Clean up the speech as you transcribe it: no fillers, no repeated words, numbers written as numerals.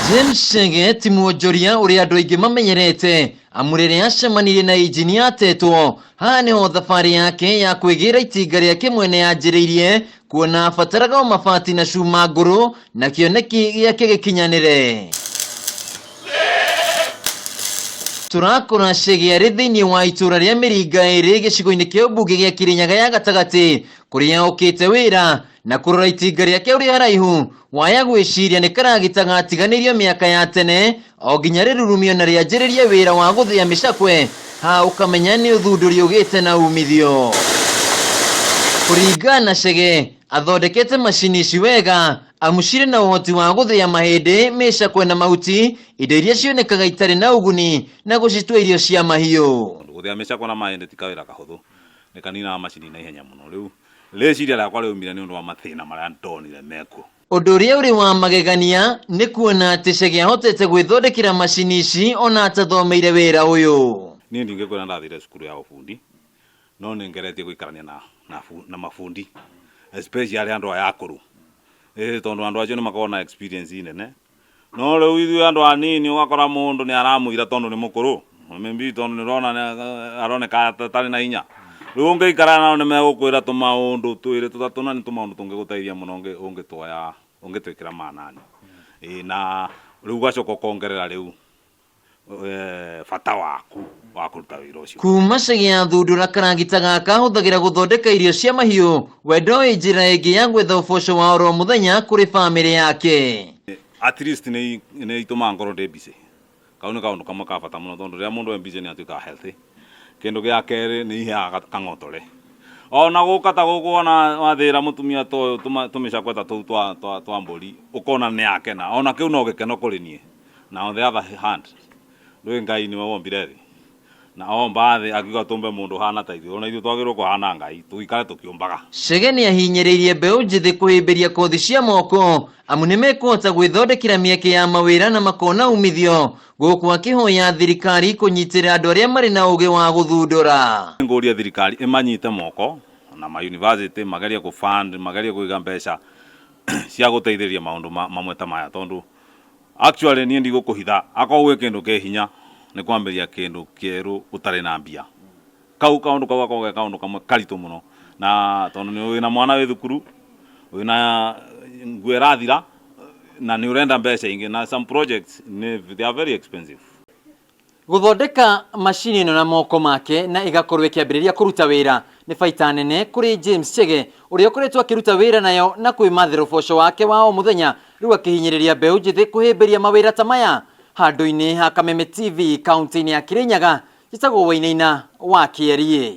James Chege ti mwonjoria ũrĩa andũ aingĩ mamenyerete, amu rĩrĩa acemanirie na injinia atetwo, haha nĩho thabarĩ yake ya kwĩgĩra itinga rĩake mwene yanjĩrĩirie, kuona abataraga o mabati na cuma ngũrũ na kĩoneki gĩake gĩkinyanĩre. Tũrakora Chege arĩ thĩinĩ wa itũra rĩa Mĩringa ĩrĩ gĩcigo-inĩ kĩa ũmbunge gĩa Kĩrĩnyaga ya gatagatĩ kũrĩa okĩte wĩra na kũrora itinga rĩake ũrĩ haraihu waya gwĩciria nĩ karagita gatiganĩirio mĩaka ya tene o nginya rĩrurumio na rĩanjĩrĩrie wĩra wa gũthĩa mĩcakwe. Haha ũkamenya nĩ ũthundũri ũgĩte na umithio. Kũringana na Chege, athondekete macini ici wega amu cirĩ na ũhoti wa gũthĩa mahĩndĩ, mĩcakwe na mahuti, indo iria cionekaga itarĩ na ũguni na gũcitua irio cia mahiũ. Gũthĩa mĩcakwe na mahĩndĩ ti kawĩra kahũthũ, nĩ kaninaga macini na ihenya mũno. Rĩu rĩciria rĩakwa rĩaumire nĩ ũndũ wa mathĩna marĩa ndonire mekuo. Ũndũ ũrĩa ũrĩ wa magegania nĩ kuona atĩ Chege ahotete gwĩthondekera macini ici ona atathomeire wĩra ũyũ. Niĩ ndingĩkwĩra ndathire cukuru ya ũbundi, no nĩ ngeretie gũikarania na mabundi, especially andũ aya akũrũ, tondũ andũ acio nĩ makoragwo na experience nene. No rĩu ithuĩ andũ anini ũgakora mũndũ nĩ aramũira tondũ nĩ mũkũrũ, maybe tondũ nĩ ũrona aroneka atarĩ na hinya. Rĩu ũngĩikara nao nĩ megũkwĩra tũmaũndũ twĩrĩ tũtatũ na nĩ tũmaũndũ tũngĩgũteithia mũno ũngĩtuoya ũngĩtwĩkĩra maanani. Ĩĩ na rĩu ũgacoka ũkongerera rĩu bata waku wa kũruta wĩra ũcio. Kuma Chege athundũra karagita gaka ahũthagĩra gũthondeka irio cia mahiũ, we ndoĩ njĩra ĩngĩ ya gwetha ũboco wa oro mũthenya kũrĩ bamĩrĩ yake. At least nĩ itũmaga ngorwo ndĩ busy. Kau nĩ kaũndũ kamwe ka bata mũno tondũ rĩrĩa mũndũ e busy nĩ atuĩkaga healthy. Kĩndũ gĩa kerĩ nĩ iheaga kang'otore. Ona gũka ta gũkũ wona wathĩĩra mũtumia ta ũyũ tũmĩcakwe ta tũu twa mbũri ũkona nĩ akena. Ona kĩu no gĩkeno kũrĩ niĩ. Na on the other hand, ndũĩ Ngai nĩwe wombire thĩ, na omba thĩ akiuga tũmbe mũndũ ũhana ta ithuĩ, ona ithuĩ twagĩrĩirwo kũhana Ngai, tũikare tũkĩũmbaga. Chege nĩahinyĩrĩirie mbeũ njĩthĩ kũhĩmbĩria kothi cia moko amu nĩmekũhota gwĩthondekera mĩeke ya mawĩra na makona umithio, gũkũ akĩhoya thirikari kũnyitĩrĩra andũ arĩa marĩ na ũgĩ wa gũthundũra. Ngũria thirikari ĩmanyite moko na ma university magerie kũ fund, magerie kũiga mbeca cia gũteithĩrĩria maũndũ mamwe ta maya tondũ Actually niĩ ndigũkũhitha akorwo gwĩ kĩndũ kĩ hinya nĩ kwambĩrĩria kĩndũ kĩerũ ũtarĩ na mbia. Kau kaũndũ kau gakoragwo ge kaũndũ kamwe karitũ mũno na tondũ nĩ wĩna mwana wĩ thukuru, wĩna nguo ĩrathira na nĩ ũrenda mbeca ingĩ na some projects they are very expensive. Gũthondeka macini ĩno na moko make na ĩgakorwo ĩkĩambĩrĩria kũruta wĩra nĩ baita nene kũrĩ James Chege ũrĩa ũkoretwo akĩruta wĩra nayo na kwĩmathĩra ũboco wake wa o mũthenya, rĩu akĩhinyĩrĩria mbeũ njĩthĩ kũhĩmbĩria mawĩra ta maya. Handũ-inĩ ha Kameme TV kaunti-inĩ ya Kirinyaga, njĩtagwo Wainaina wa Kĩeriĩ.